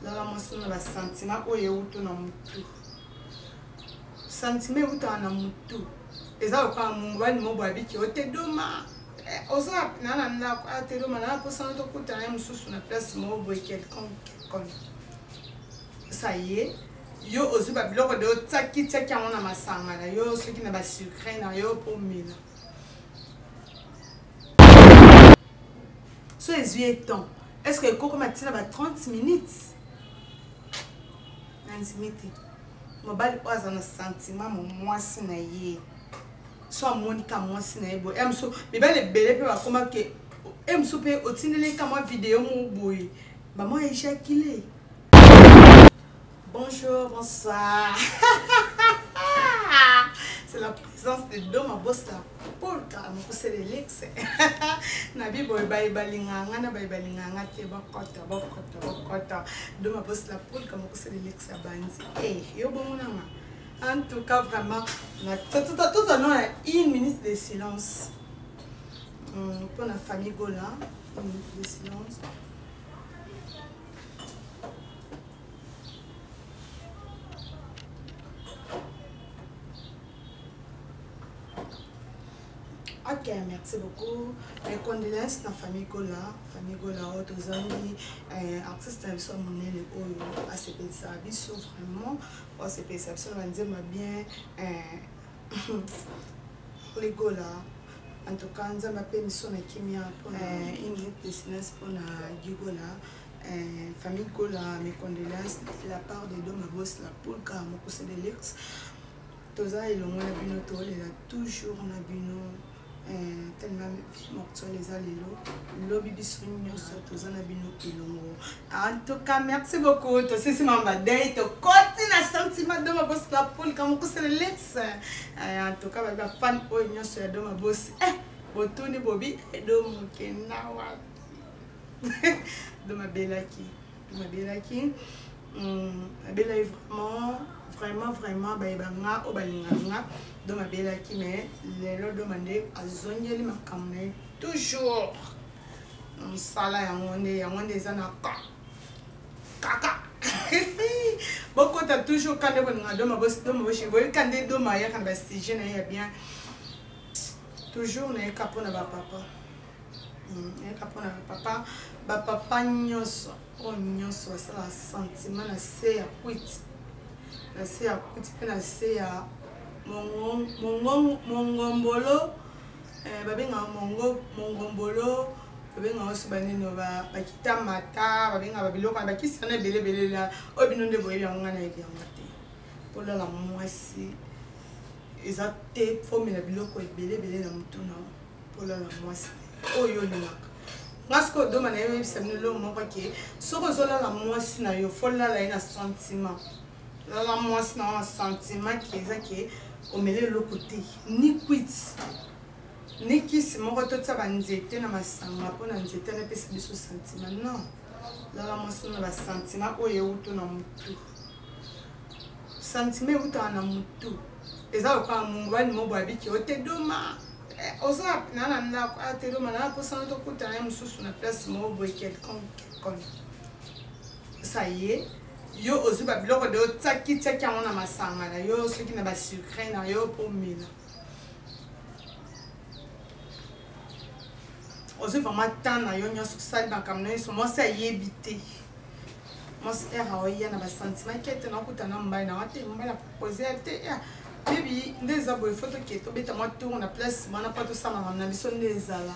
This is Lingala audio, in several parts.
Lala mwasi na ba sentiment oyo ewutu na mutu. Sentiment ewutaka na mutu. Eza lokola mobali moko abiki yo te doma. Eh, oza na na ndako ah te doma na posa na tokutana ye mosusu na place moko boye quelconque quelconque. Ça y est yo ozwi babiloko de otiaki tiaki yango na masanga na yo soki na basucre na yo mpo omela so ezwi ye temps est ce que ekokoma ntina ba 30 minutes nandimi te mobali oyo aza na sentiment mo mwasi na ye so amoni ka mwasi na ye boye ya mosusu mibali ebele mpe bakoma ke e mosusu mpe otindeli ka mwa video moko boye bamwa ejakile Bonjour, bonsoir. C'est la présence de Doma Bossa Polka, mokuse de luxe. Na bibo baye balinga nga na baye balinga nga te bakota bakota bakota. Doma Bossa Polka mokuse de luxe abanzi. Eh, yo bongo na nga. En tout cas vraiment, na tout tout tout non une minute de silence. Pour la famille Gola, une minute de silence. Ok, merci beaucoup. Mes condoléances na famille Gola, famille Gola oyo tozangi eh, artiste na biso ya monene oyo asepelisaka biso vraiment, oyo asepelisaka biso na banzembo ya bien eh, Gola. En tout cas, Nzambe ape biso na kimia mpona eh, une minute de silence mpona Guy Gola. Eh, famille Gola, mes condoléances de la part de Doma Boss, la Pulka, Mokuse de Luxe. Toza elongo na bino, tolela toujours na bino. Eh, tellement vie mortuelle eza lelo lobi biso nyonso toza na bino elongo en tout cas merci beaucoup tosisi mamba dei tokoti na sentiment doma bosi la pulka mokuse de luxe eh, en tout cas babi bafan oyo nyonso ya doma bosi eh, botuni bobi edomokenda wapi Dom abelaki Dom abelaki abelaki vraiment vraiment vraiment bayeba nga oyo balingaka nga Dom abelaki mais lelo Doma nde azongeli makambo na ye toujours mosala yango nde yango nde eza na ka kaka bokota toujours ka nde bolinga doma doma boshi boyeka nde doma ayaka na basujet na ye ya bien toujours nayeka mpona bapapa Nayaka mpona ba papa, ba papa nyonso oyo nyonso basala sentiment na se ya kwiti, na se ya kwiti mpe na se ya mongombolo eh, babengaka mongo mongombolo babengaka oso banini bakita mata babengaka babiloko wana bakisi wana ebele ebele la oyo bino nde boyebi yango ngai nayebi yango te kolala mwasi eza te fomela biloko ebele ebele na motu na Olala mwasi oyo olingaka. Nga sikoyo doma na yo yebisa bino eloko moko ke soki ozolala mwasi na yo fo lala ye na sentiment. Lala mwasi na yo na sentiment ke eza ke omeli eloko te ni kwiti ni kisi moko totia banzete na masanga mpo na nzete wana epesa biso sentiment non. Lala mwasi na ba sentiment oyo ewutu na mutu. Sentiment ewutaka na mutu. Eza lokola mobali moko boye abiki yo te doma eh, oza na na ndako ah te doma na posa na tokutana ye mosusu na place moko boye quelconque quelconque. Ça y est yo ozwi babiloko de otiaki tiaki yango na masanga na yo soki na basucre na yo mpo omela ozwi vraiment temps na yo nyonso osali makambo na nyonso mwasi ayebi te mwasi ere aoya na basentiment kete nakuta na mobali nanga te mobali apropose ya te ya bebi nde eza boye fo toke tobeta mwa tour na place wana mpo tosala makambo na biso nde ezala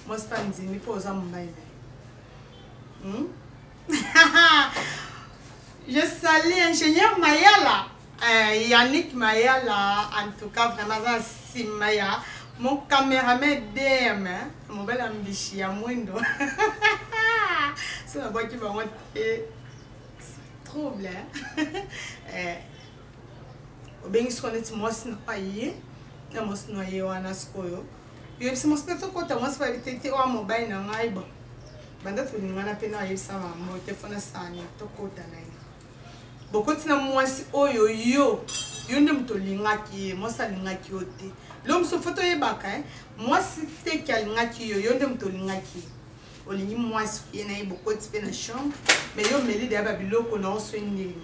mwasi mpe andimi mpo oza mobali na ye hmm? Je salue ingénieur Mayala, euh, Yannick Mayala, en tout cas vraiment ça simaya, mon cameraman DM, hein, mobali ya mbishi ya mwindo. So na bwaki bango te trouble hein. eh, obengi sikoyo neti mwasi na aye na mwasi na ye wana sikoyo oyebisi mwasi te tokota mwasi bayebi te te oyo mobali na ngai bon banda tolingana mpe na ayebisa mama te fo nasala nini tokota na ye bokoti na mwasi oyo yo yo nde moto olingaki ye mwasi alingaki yo te lo mosusu fo toyebaka eh? mwasi teki alingaki yo yo nde moto olingaki ye. Olingi mwasi ye na ye bokoti mpe na chambre, mais yo omeli deya babiloko na yo so ndenge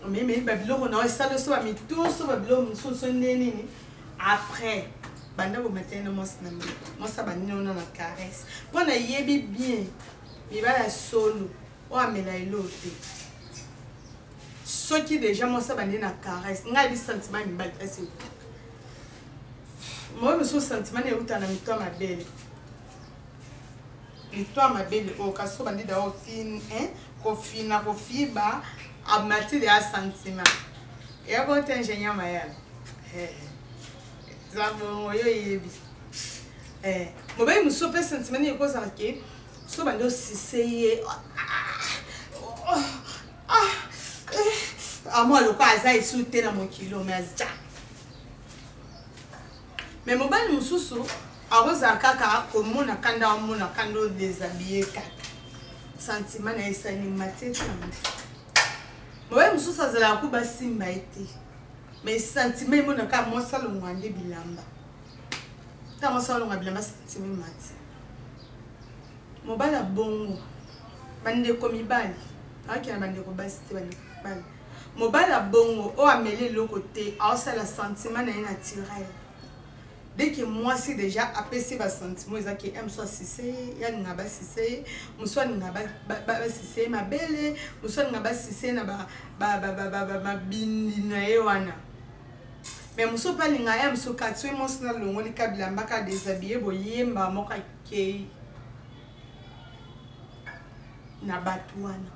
omemeli babiloko na yo esali so bamito so babiloko mosusu so nde nini. Après banda bomatani na mwasi na mbeto, mwasi abandi nona na caresse, mpo nayebi bien mibali ya solo oyo amela eloo te. Soki deja mwasi abandi na caresse, ngai yebi sentiment ya mibali place eutaka. Moyo mosusu sentiment na euta na mito ya mabele, mito ya mabele oyo kasi so bandi da ofin kofina kofiba amati de ya sentiment ya bo te. Ingénieur mayala eza bongo, yo yebi mobali mosusu mpe sentiment nini ekozala ke so bandi osise ye amwa lokola aza esu te na mokili ome aza. Mais mobali mosusu akozala kaka komona kanda, amona kanda odéshabille kaka, sentiment na ye esali matie ti na motu. Mobali mosusu azalaka ku basimba ye te, mais sentiment emona kaka mwasi alongwa nde bilamba. Ntango mwasi alongwa bilamba, sentiment mati. Mobali abongo, bandeko mibali aokende, bandeko basi te, bandeko mibali, mobali abongo oyo ameli eloko te, aosala sentiment na ye naturel. Dès que mwasi déjà apesi basentiment, eza ke mosu asise ye, ye alinga basise ye, mosu alinga basise ye mabele, mosu alinga basise ye na mabindi na ye wana, mais mosu mpe alinga ye mosu kati. Soki mwasi nalongoli ka bilamba, ka déshabille, boyemba moko akei na bato wana.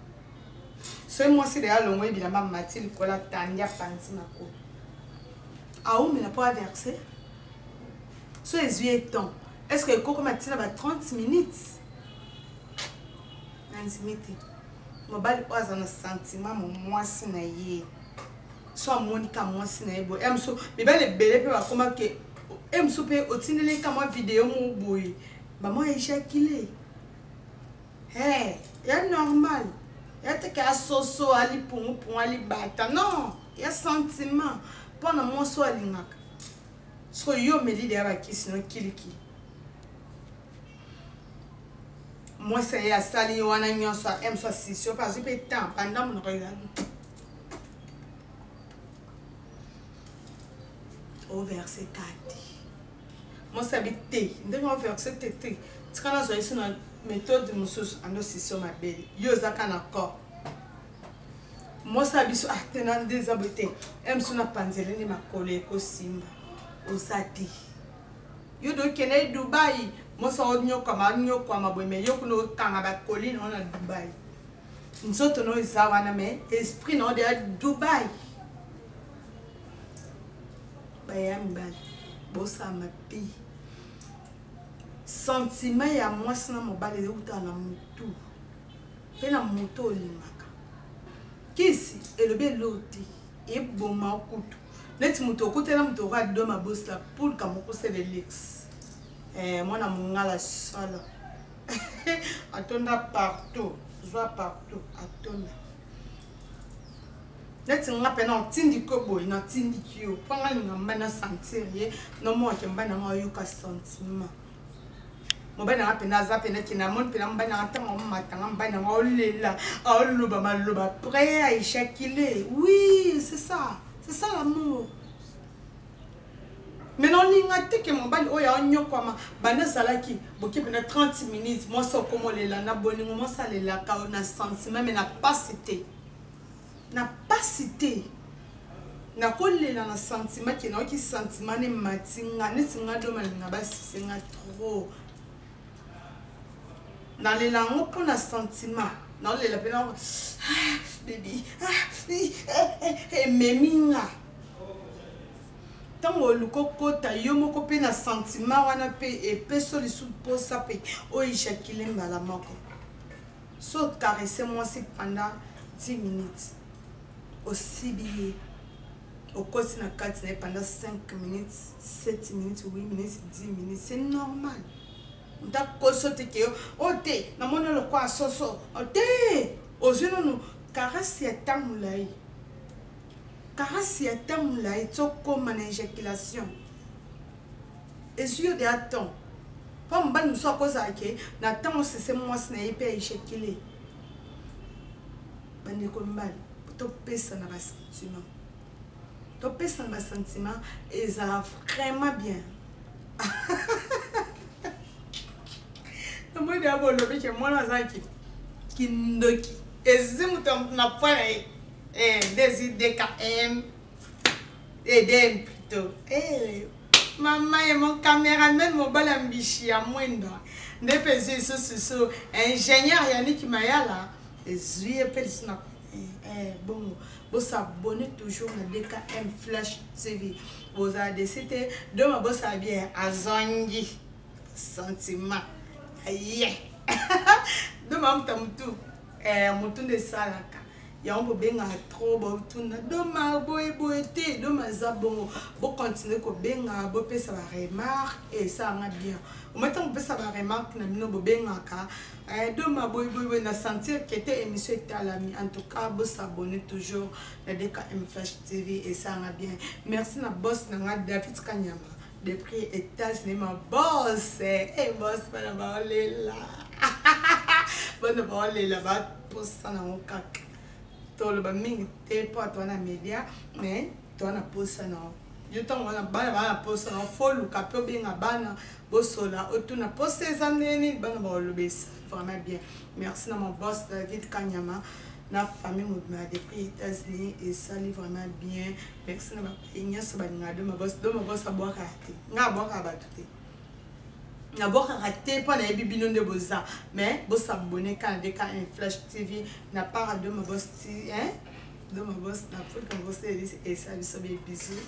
Soki mwasi deya alongoli bilamba, mati likolo, atandi, apanzi makolo, aumela mpo averse. So ezwi ye temps, est ce que ekokoma ntina ba 30 minutes? Nandimi te. Mobali oyo aza na sentiment mo mwasi na ye, so amoni ka mwasi na ye boye, ya mosu mibali ebele mpe bakoma ke e mosu mpe otindeli ka mwa video mo boye, bamwa éjaculer. Hey, ya normal ya teke asoso alipungupungu alibata, non, ya sentiment mpo na mwasi oyo alingaka. Soki yo omeli deya bakisi no kiliki, mwasi aye asali wana nyonso, mosu asisi yo mpe azwi mpe temps banda monoko ezali overse kati. Mwasi abi te, ndenge overse te te, tika nazwa yesu na méthode mosusu, ando osisi yo mabele, yo oza ka na corps. Mwasi ya biso, ah te, na nde eza boye te, mosu napanzele nde makolo ekosimba, oza te. Yo dokende Dubai, mwasi onyokwama, onyokwama boye, mais yo kuna okanga bakoli na yo na Dubai. Nzoto na yo eza wana, mais esprit na yo deya Dubai. Baya mibali, bosala mabe. Sentiment ya mwasi na mobali eutaka na motu mpe na moto olingaka. Kisi elobi eloo te, eboma kutu neti moto okutela moto oko adoma bosla pulka mokosela elix. Mwana mongala solo atonda partout, zwa partout, atonda neti nga mpe na otindiki yo boye, natindiki yo mpo nga linga mobali na sentir ye, nomonake mobali nanga oyoka sentiment. Mobali nanga mpena aza mpena ke namoni mpena mobali nanga ntango aomatanga, mobali nanga aolela, aoloba maloba prêt à éjaculer. Oui, c'est ça, c'est ça l'amour. Mais naolinga te ke mobali oyo aonyokwama banda azalaki boke mpena 30 minutes, mwasi okomolela na bolingo. Mwasi alelaka na sentiment, mais na pasi te, na pasi te. Nakolela na sentiment ke nayoki sentiment ne mati nga neti nga do malinga basise nga trop, nalela yango mpo na sentiment, naolela mpe na ah, baby ah, ememi nga. Ntango oluka okota yo moko mpe na sentiment wana mpe epeso lisusu mposa mpe oyo éjacule mbala moko. So caresse mwasi pendant 10 minutes, osibi ye, okoti na kati na ye pendant 5 minutes, 7 minutes, 8 minutes, 10 minutes, c'est normal. Moto akoso te ke o te namoni lokwa soso te. Ozwi nanu caresse ya temps molai, caresse ya temps molai ti okóma na éjaculation, ezwi yo deya temps. Mpo mobali mosusu akozala ke na ntango sese mwasi na ye mpe aechekile. Bandeko mibali, topesana ba sentiment, topesana ba sentiment, ezala vraiment bien. Namoni ya bolobi ke mwana aza kindoki, ezwi moto na poi na ye nde ezwi DKM edm plutôt. Mama ye mon cameraman, mobali ya mbishi ya mwenda nde mpe ezwi lisusu su ingénieur Yaniki Mayala, ezwi ye mpe lisusu na bongo. Bosabonner toujours na DKM Flash TV, bozala déçus te. Doma bosala bien, azongi sentiment aye. Doma muta mutu, mutu nde esalaka yango. Bobengaka trop, botuna Doma boyeboye te. Doma eza bongo, bocontinue kobenga, bopesa baremarque, esalanga bien. Omoi ntango bopesa baremarque na bino, bobengaka Doma boyeboyeboye, na sentir ke te émission etalami. En tout cas, bosabonner toujours na DKM Flash TV, esalanga bien. Merci na boss na nga David Kanyama depuis États-Unis, ma boss. Boss, bana baolela, bana baolela, baposa nango kaka. Toloba mingi te mpo ato wana média, mais toa na posa na yo. Ntango wana bana baa na posa na, fo luka mpe obenga bana, bosola, otuna posa eza ndenge nini, bana baoloba, esa vraiment bien. Merci na mon boss David Kanyama na famille mobima depuis États-Unis, esali vraiment bien. Merci na bapays nyonso balingaka Doma Boss. Doma Boss abwakaka te, nga abwakaka bato te, nabwakaka te mpo nayebi bino nde boza. Mais bosabonner kaka na DKM Flash TV na part Doma Boss, hein? Doma Boss na Afrika, boss esala biso be. Bisous.